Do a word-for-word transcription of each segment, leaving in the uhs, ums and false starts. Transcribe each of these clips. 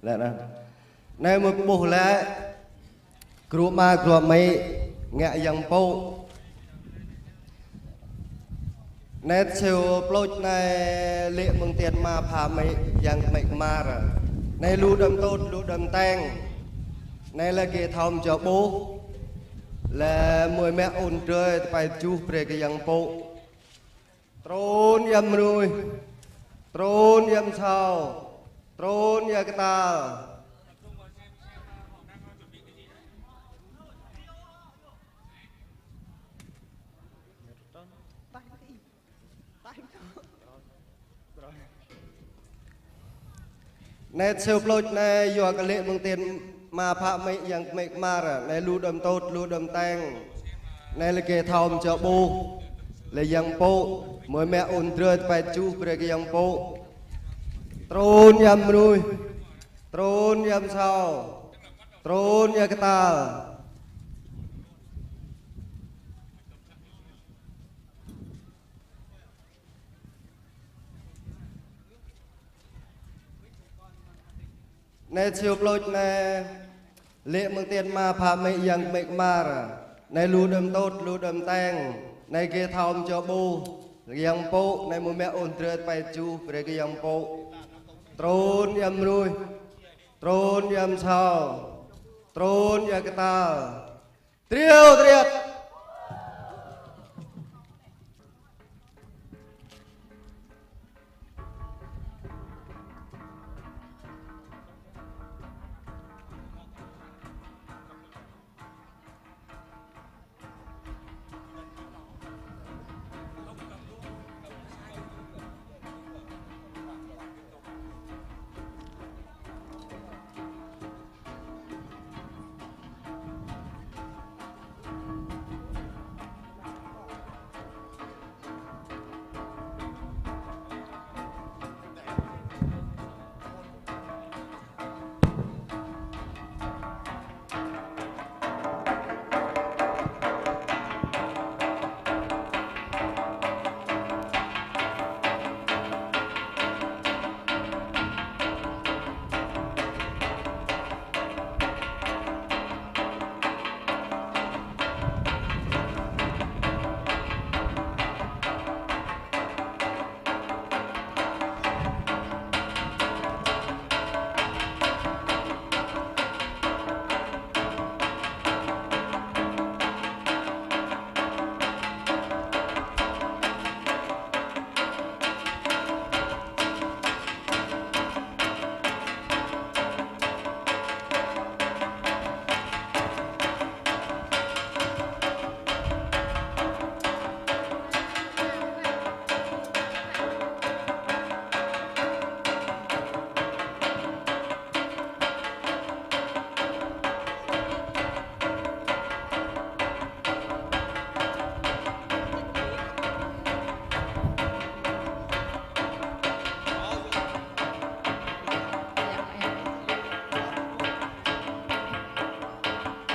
Lĕ anai. Anai mơ̆ ƀuh lĕ, gru ama gru amĭ ngă yang pŭ. Anai siu pluč anai lĕ mơ̆ng tian ama phă amĭ yang amĭ kmar. Anai lu đơm tôt, lu đơm teng. Anai lĕ gê thâo mơ̆ čô ƀuh. Lĕ mơi mă un drơi tơpai tơjuh brơi kơ yang pŭ. Trŭn yăm mơnuih, trŭn yăm asâo, trŭn yă kơtal. Anai siu pluč anai yua kơ lĕ mơ̆ng tian ama phă amĭ yang amĭ kmar. Anai lu đơm tôt, lu đơm teng. Anai lĕ gê thâo mơ̆ čô ƀuh. Lĕ yang pŭ, mơi mă un drơi tơpai tơjuh brơi kơ yang pŭ. Trŭn yăm mơnuih, trŭn yăm asâo, trŭn yă kơtal. Anai siu pluč anai, lĕ mơ̆ng tian ama phă amĭ yang amĭ kmar. Anai lu đơm tôt, lu đơm teng. Anai gê thâo mơ̆ čô ƀuh. Yang pŭ, anai mơi mă un drơi tơpai tơjuh brơi kơ yang pŭ. Trŭn yăm mơnuih, trŭn yăm asâo, trŭn yă kơtal. Triu triat.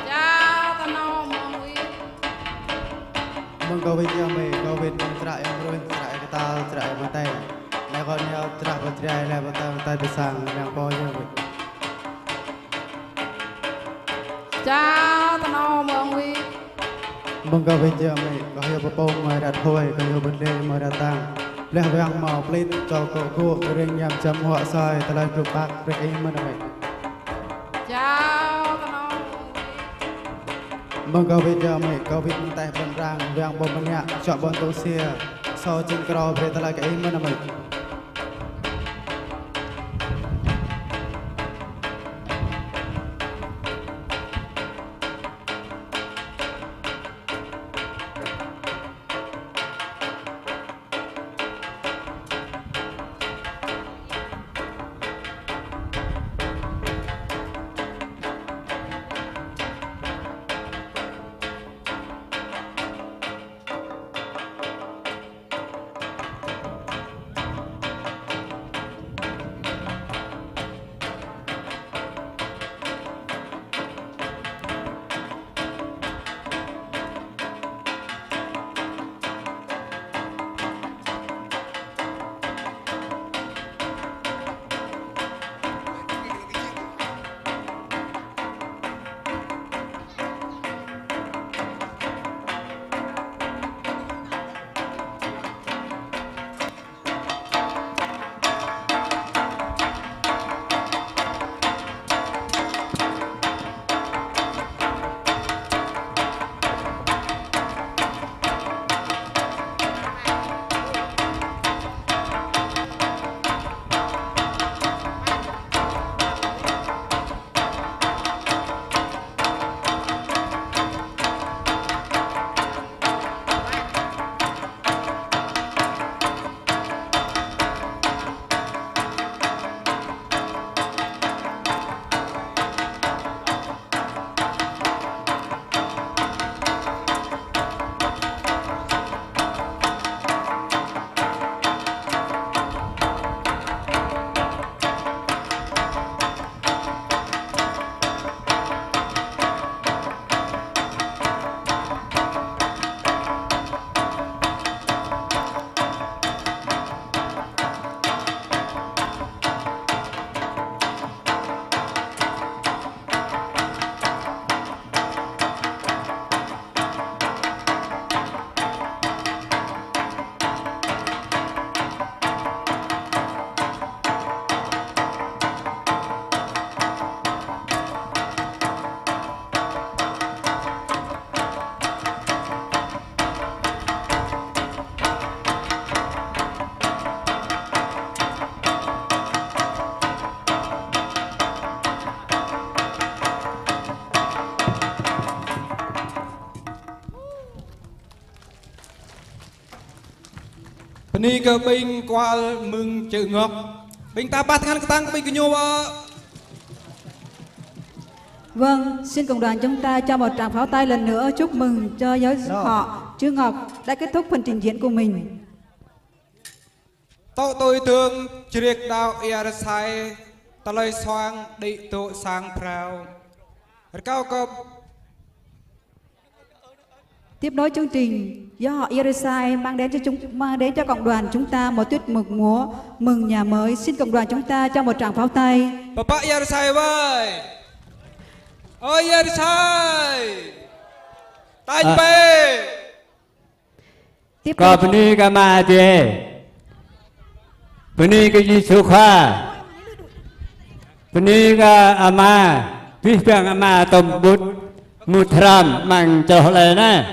Čao tơnô mơ̆ng wĭt. Mơ̆ng kâo wĭt yơh mơi, kâo wĭt mơ̆ng čră Yang Mơnuih, čră Yang Kơtal, čră Yang Mơtei. Anai kâo nao čră pơdrai, lĕ pơtơ̆ng tai pơ sang, yang pô yơh wĭt. Čao tơnô mơ̆ng wĭt. Mơ̆ng kâo wĭt yơh mơi, kâo hyu pơpŭng mơi ră tơhui, kâo hyu pơdlê mơi ră tang. Bleh wang hmâo pơlĭt, čô kŏ gŭ, ring ñam čăm huă soi, tơlơi glŭk bak, brek ih mơ̆n mơi. Čao tơnô mơ̆ng wĭt. Mơ̆ng kâo wĭt yơh mơi, kâo wĭt mơ̆ng taih ƀôn rang, wang ƀôn mơnă, čuă ƀôn tŭ sia, sô čing krô, brek tơlơi kơ ih mơ̆n mơi. Bơni kơ ƀing kual mơ̆ng Chợ Ngọc. Ƀing ta pah tơngan kơtang kơ ƀing gơñu ơ. Vâng, xin cộng đoàn chúng ta cho một tràng pháo tay lần nữa chúc mừng cho giáo họ Chữ Ngọc đã kết thúc phần trình diễn của mình. Tổ tôi thường Jrek Đao Ia Rsai, tơlơi soang đĭ tŭ sang phrâo. Rơkâo kơ Tiếp nối chương trình, do họ Ia Rsai mang đến cho chúng, mang đến cho cộng đoàn chúng ta một tiết mục múa mừng nhà mới. Xin cộng đoàn chúng ta cho một tràng pháo tay. Pơpă Ia Rsai wơi. Ơ Ia Rsai. Tañ pơ. Tiếp nối. Kâo bơni kơ Ama Adai. Bơni kơ Yêsu Khua. Bơni kơ Ama, abih bang Ama tơm ƀut mŭt hrăm amăng čroh lĕ anai.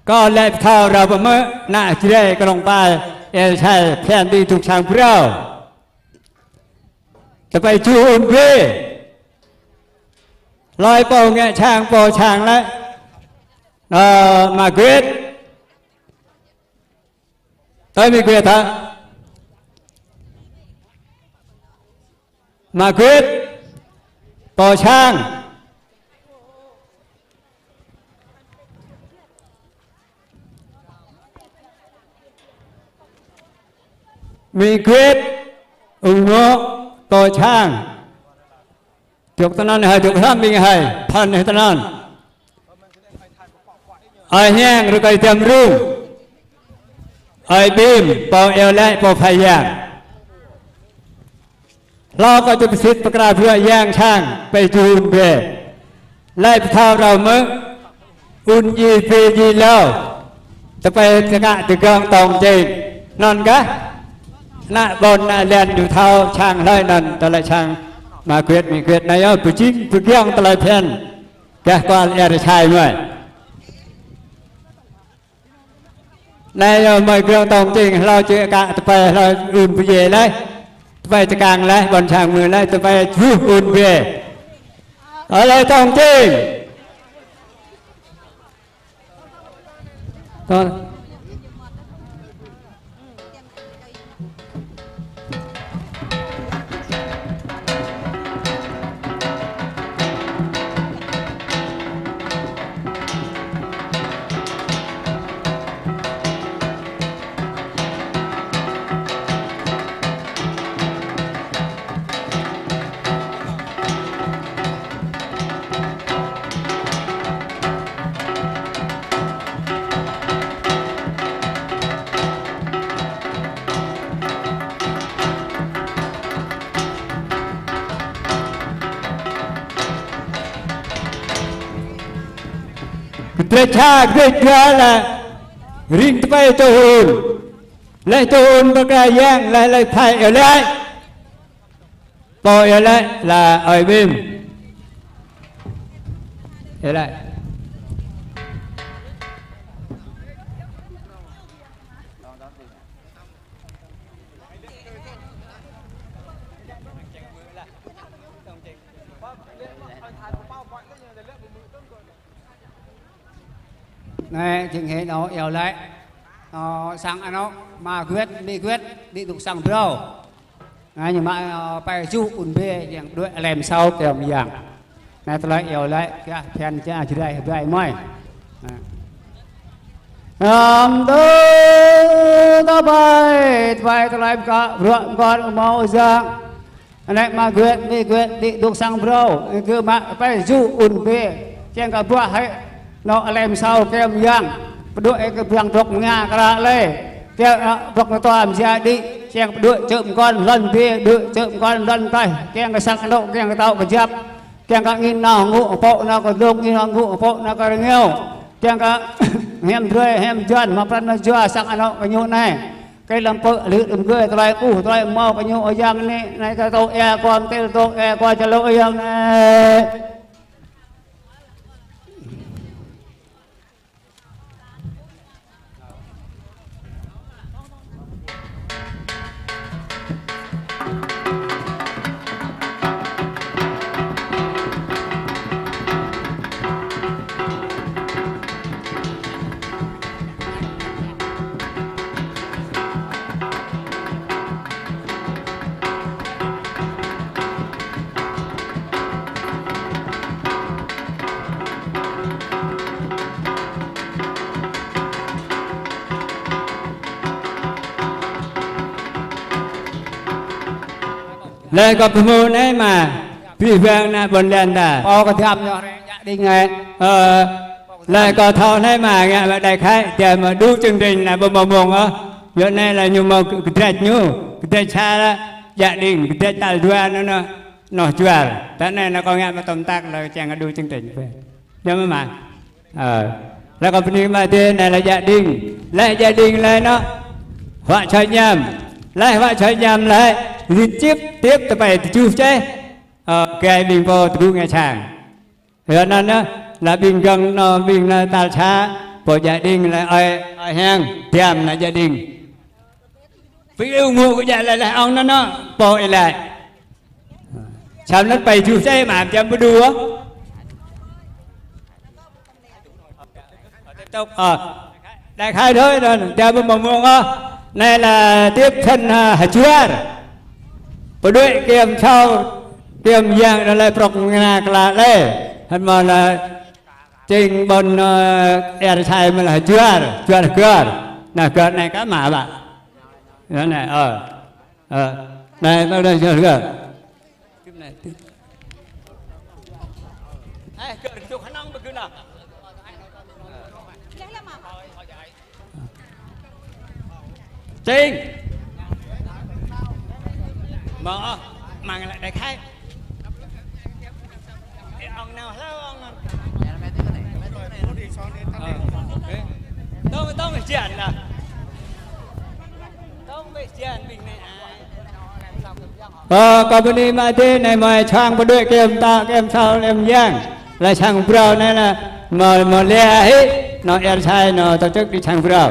Kâo laĭ pơthâo rao pơmơ̆ ană Jrai kơnơ̆ng ƀai Ia Rsai phiăn đĭ tŭ sang phrâo. Tơpai čuh ŭn bê. Hlơi pô ngă sang, pô sang lĕ. Ơ, Ama Gret. Tơl Ama Gret hă? Ama Gret. Pô sang. Ama Gret, ung nô, pô sang. Dŏ tơnăn hă, dŏ hrăm ƀing hơi, phăn hă tơnăn. Ơi Hiang, rơkơi Dăm Rung. Ơi Bim, pô iâu laĭ, pô phai yang. Hlâo kơ čŭp sĭt pơkra bruă yang sang, tơpai čuh ŭn bê. Laĭ pơthâo rao mơ̆, ŭn djai bê djai hlâo. Tơpai tơkă tơgơ̆ng tong čing. Anŭn kah. Ană ƀôn ană lan ñu thâo sang hlơi anŭn, tơlơi sang Ama Gret, Ama Gret anai yơh, pơjing pơgiŏng tơlơi phiăn. Gah kual Ia Rsai mơi. Anai yơh mơi gơ̆ng tong čing hlâo čĕ kă tơpai hlâo ŭn bê laih. Tơpai čơkang laih, ƀôn sang mơi laih, tơpai čuh ŭn bê. Ơ laih tong čing. Tong. Kơdrĕč ha, kơdrĕč dua lĕ, ring tơpai čuh ŭn. Laih čuh ŭn pơkra yang, laih laih phai iâu laĭ. Pô iâu laĭ lĕ ơi Bim. Iâu laĭ. Anai, jing hĭ anŏ iâu laĭ. Ơ, sang anŏ, Ama Gret, Ama Gret, đĭ tŭ sang phrâo. Anai, ñu mă, ơ, tơpai čuh ŭn bê, yang pơđuaĭ alem sao kơ mơyang. Anai, tơlơi iâu laĭ, kiăng phiăn ča Jrai ƀai mơi. Anăm tơ, tơpai, tơpai, tơlơi pơkă, bruă pơkŏn, hmâo yang. Anai Ama Gret, Ama Gret, đĭ tŭ sang phrâo, gơ̆ mă tơpai čuh ŭn bê, kiăng kơ ƀuah hĭ anŏ alem sao kơ mơyang, pơđuaĭ kơ ƀing dŏ mơnga kra lĕ, kiăng, ơ, dŏ mơtua mơsia đĭ, kiăng pơđuaĭ čơ̆ mơkŏn lŏn bê, pơđuaĭ čơ̆ mơkŏn lŏn taih, kiăng kơ sang anŏ, kiăng kơ tŏ kơjăp, kiăng kơ angĭn nao ngŏ pŏk nao kơ dlông, angĭn nao ngŏ pŏk nao kơ rơngiao, kiăng kơ hiam drơi, hiam jăn, hmâo pran nao jua sang anŏ kơ ñu anai. Kơ lăm pơ̆ lư̆ đưm gơ̆ tơlơi ƀuh, tơlơi hmâo kơ ñu ơi Yang anai, anai kơ tŏ ia kuam tơl tŏ ia kuam čơlŏ ơi Yang anai. Laih kâo pơhmu anai mă, abih bang ană ƀôn lan ta. Pô kơ thiăm yơh, rĕ, Djă Đing anai. Ơ, laih kâo thâo anai mă, ngă mă đại khái, dah mă đủ chương trình anai ƀu hmâo mông ôh. Yua anai lĕ ñu hmâo kơ-, kơdrăč ñu, kơdrăč sa lĕ, Djă Đing, kơdrăč tal dua anŭn, anŭn, anŭn juăr. Tơ anai anŭn kâo ngă mă tôm tăk lĕ kiăng kơ đủ chương trình. Yua mơ̆ mă. Ơ. Laih kâo bơni mă dih, anai lĕ Djă Đing. Laih Djă Đing laih anŭn, Huă Čoi Ñam. Laih Huă Čoi Ñam laih, Rin Čip, Čip tơpai tơjuh čeh. Ơ, gai ƀing pô tơgŭ ngă sang. Yua anŭn yơh, laih ƀing gơ̆ng anŭn, ƀing anŭn tal sa, pô Djă Đing laih ơi, ơi Hiăng, Tiam anŭn Djă Đing. Pơyơr ngŏ kơ djă laih laih ŏng anŭn, anŭn, pô ih laĭ. Samơ̆ anŭn pai tơjuh čeh mă, jăm pơđu. Tiếp tục, ơ. Đại khái thôi, anŭn, jăm pơđu mông ôh. Anai lĕ tiếp sân, ơ, hơjuăr. Pơđuaĭ Kiăm Sâo, Kiăm Yang, anŭn lĕ prŏk ngă klă lĕ. Hơ̆n mơ̆ lĕ Čing ƀôn, ơ, Ia Sai mơ̆ lĕ juăr, juăr gơr. Anŭn gơr anai kơ mă ƀă. Anŭn anai, ơ. Ơ. Anai, anŭn anai juăr gơr. Čing. Mă, mă lĕ đại khái. Ê, ŏng nao hlâo ŏng nao. Ơ, ê. Tông, tông ƀing jian nă. Tông ƀing jian ƀing anai ai. Ơ, kâo bơni mă dih, anai mơi sang pơđuaĭ Kiăm Tâo, Kiăm Sâo, Kiăm Yang. Laih sang phrâo anai lĕ mơi, mơi lĕ hĭ, anŭn Ia Sai, anŭn tổ chức đi sang phrâo.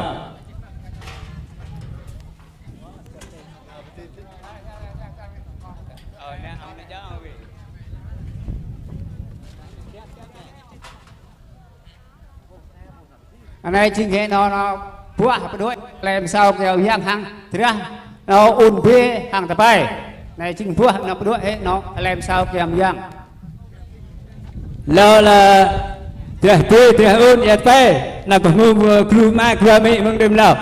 Anai jing hĭ anŭn, anŭn buah pơđuaĭ Lem Sâo Kiăm Yang hăng drah anŭn un bê hăng tơpai. Anai jing buah anŭn pơđuaĭ hĭ anŭn Lem Sâo Kiăm Yang. Lơ̆m lĕ drah bê, drah un, ia tơpai, anŭn pơhmu gru mă gru amĭ mơ̆ng đưm lâo.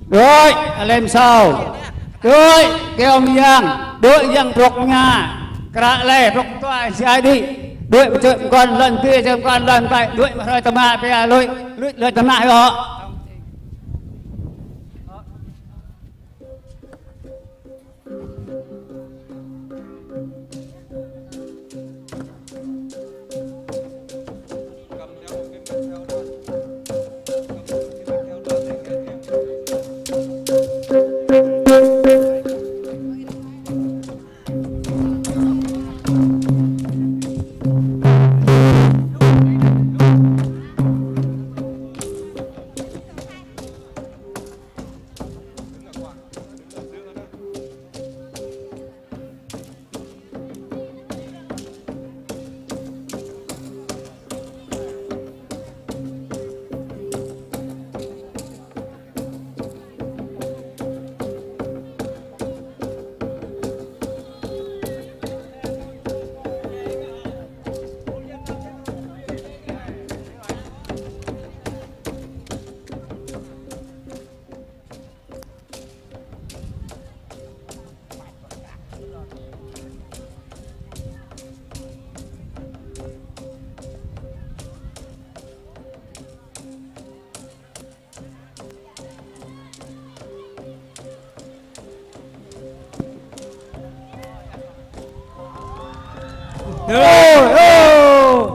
Đuaĭ Lem Sâo, đuaĭ Kiăm Yang, đuaĭ Yang prŏk ngă, kră lĕ prŏk tua si ai đĭ, đuaĭ pơčơ̆ mơkŏn lŏn bê, čơ̆ mơkŏn lŏn pai, đuaĭ mă hrơi tơma pia lui, lui, lui tơnah yơh. Rồi, ô!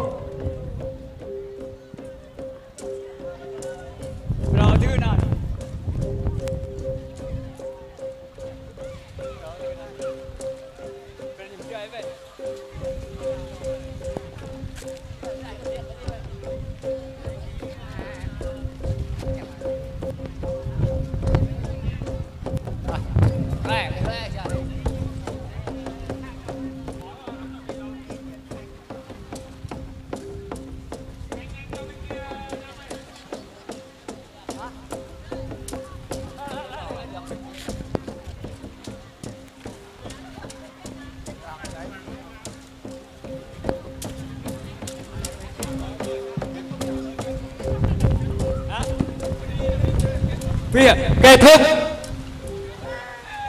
Việc kết thúc.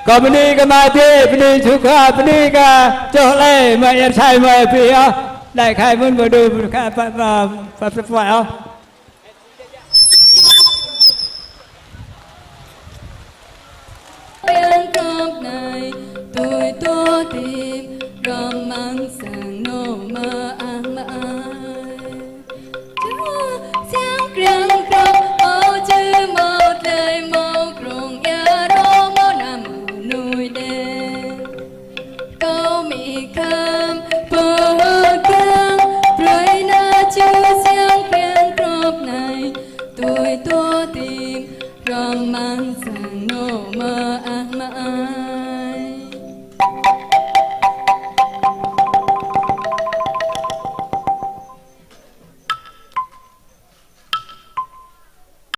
Kơ bơni kơ mai tê, bơni ču kơ, bơni kơ čô lĕ, mai iăt sai mai pi ôh. Đai khai mơ̆n bơ đu, bơ khai pă, pă, pă, pă, pă, ôh. Yang krop nai, tui tô tim, hrŏm amăng sang nô mơak mơai. Siăng kriăng krŏng, hmâo čư̆ hmâo tơlơi hmâo krông ia rô hmâo anăm mơnuih đen. Kâo mĭ khăm pơhơkiăng, brơi nao čư̆ siăng kriăng krŏng nai, tui tô tim, hrŏm amăng sang nô mơak mơai.